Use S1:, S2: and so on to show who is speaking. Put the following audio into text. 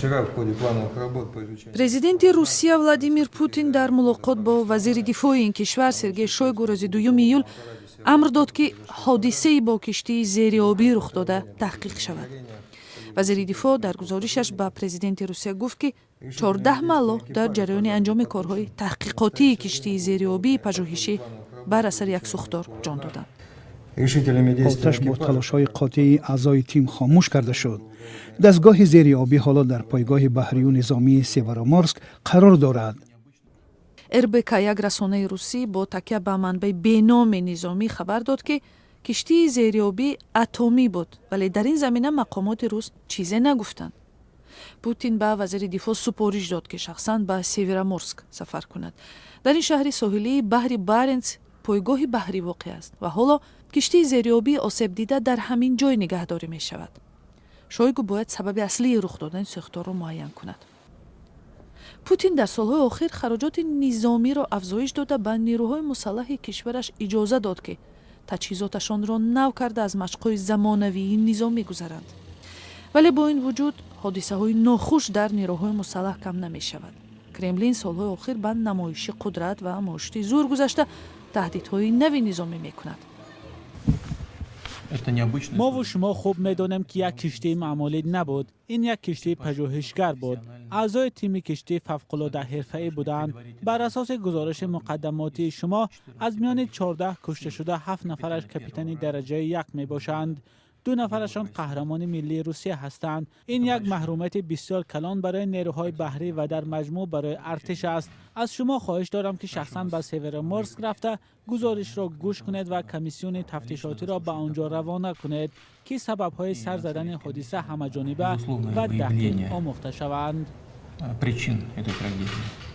S1: Вчера в ходе плановых работ по изучению.
S2: Президенти Русия Владимир Путин дар мулоқот бо вазири дифои ин кишвар Сергей Шойгу рӯзи 2 июл амр дод, ки ҳодисаи бо киштии зериобӣ рух дода таҳқиқ шавад. Вазири дифоъ дар гузоришаш ба президенти Русия гуфт, ки 14 маллоҳ дар ҷараёни анҷоми корҳои таҳқиқотии киштии зериобии пажӯҳишӣ бар асари як сӯхтор ҷон доданд.
S1: Решительными действиями
S3: Оташ бо
S1: экипажа.
S3: талошҳои қотеи аъзои тим хомӯш карда шуд. Дастгоҳи зериобӣ ҳоло дар пойгоҳи баҳрию низомии Североморск қарор дорад.
S2: РБК, як расонаи русӣ, бо такя ба манбаи беноми низомӣ хабар дод, ки киштии зериобӣ атомӣ буд, вале дар ин замина мақомоти рус чизе нагуфтанд. Путин ба вазири дифоъ супориш дод, ки шахсан ба Североморск сафар кунад. Дар ин шаҳри соҳилии баҳри Баренц пойгоҳи баҳрӣ воқеъ аст ва ҳоло киштии зериобии осебдида дар ҳамин ҷой нигаҳдорӣ мешавад. Шойгу бояд сабаби аслии рух додани сӯхторро муайян кунад. Путин дар солҳои охир хароҷоти низомиро афзоиш дода, ба нерӯҳои мусаллаҳи кишвараш иҷоза дод, ки таҷҳизоташонро нав карда, аз машқҳои замонавии низомӣ гузаранд. Вале бо ин вуҷуд ҳодисаҳои нохуш дар нерӯҳои мусаллаҳ кам намешавад. Кремлин солҳои охир ба намоиши қудрат ва мушти зур гузашта, таҳдидҳои нави низомӣ мекунад.
S4: Это необычно.
S5: Мову шумо хуб медонем, ки як киштии маъмулӣ набуд. Ин як киштии пажӯҳишгар буд. Аъзои тими киштӣ фавқулода ҳирфаӣ буданд. Бар асоси гузориши муқаддамотии шумо, аз миёни 14 кушташуда ҳафт нафараш капитани дараҷаи як мебошанд, ду нафарашон қаҳрамони миллии Русия ҳастанд. Ин як маҳрумияти бисёр калон барои нерӯҳои баҳрӣ ва дар маҷмӯъ барои артиш аст. Аз шумо хоҳиш дорам, ки шахсан ба Североморск рафта, гузоришро гӯш кунед ва комиссиони тафтишотиро ба он ҷо равона кунед, ки сабабҳои сар задани ҳодиса ҳамаҷониба ва дақиқ омӯхта шаванд.
S4: Причин этой трагедии.